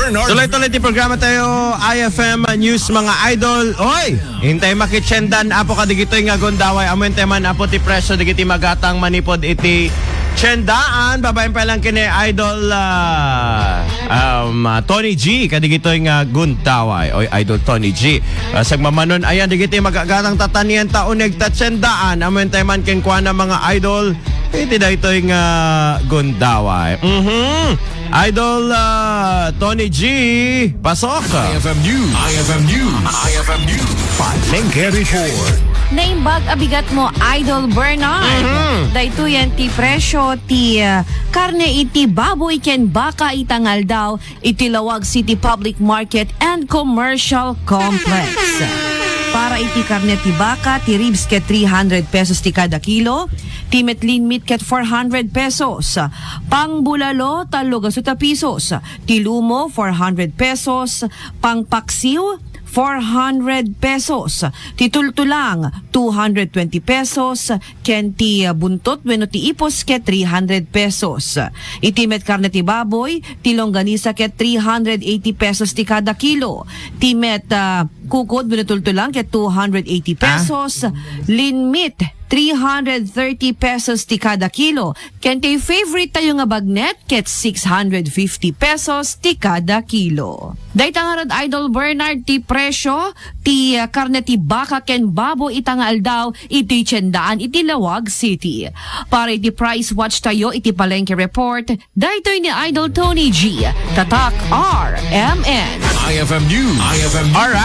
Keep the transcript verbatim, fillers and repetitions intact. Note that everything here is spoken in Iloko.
Bernard. Tuloy-tuloy ti programa tayo, I F M News, mga idol. Oy, intay makitiendahan, Apo, kadigitoy nga gundaway. Amoy intay man, Apo, ti presyo dagiti magatang manipud iti tiendaan. Babaen pa lang kini Idol, ah, um, ah, Tony G, kadigitoy nga gundaway. Oy, Idol Tony G. Ah, sagmamanon, ayan, dagiti magatang tatanian ta uneg ta tiendaan. Amoy intay man kenkuana, mga idol. Iti daytoy nga gundaway. Mhm. Idol, ah, Tony G, pasok. I F M News. I F M News. I F M News. Palengke Report. Naimbag a bigat mo, Idol Bernard. Mhm. Daytoyen ti presyo ti, ah, karne iti baboy ken baka ita nga aldaw iti Laoag City Public Market and Commercial Complex. Para iti karne ti baka, ti ribs ket three hundred pesos ti kada kilo, ti met lean meat ket four hundred pesos, pangbulalo, tallo ket sut a pesos, ti lumo, four hundred pesos, pangpaksiw, four hundred pesos, ti tultulang, two hundred twenty pesos, ken ti, ah, buntot wenno ti ipos ket three hundred pesos. Iti met karne ti baboy, ti longganisa ket three hundred eighty pesos ti kada kilo. Ti met, ah, kukod wenno tultulang ket two hundred eighty pesos. Lean meat, three hundred thirty pesos ti kada kilo. Ken ti favorite tayo nga bagnet ket six hundred fifty pesos ti kada kilo. Dayta ngarud, Idol Bernard, ti presyo ti, ah, karne ti baka ken babo ita nga aldaw iti tiendaan iti Laoag City. Para iti price watch tayo iti Palengke Report, daytoy ni Idol Tony G, Tatak R M N. I F M News. I F M News. Alright.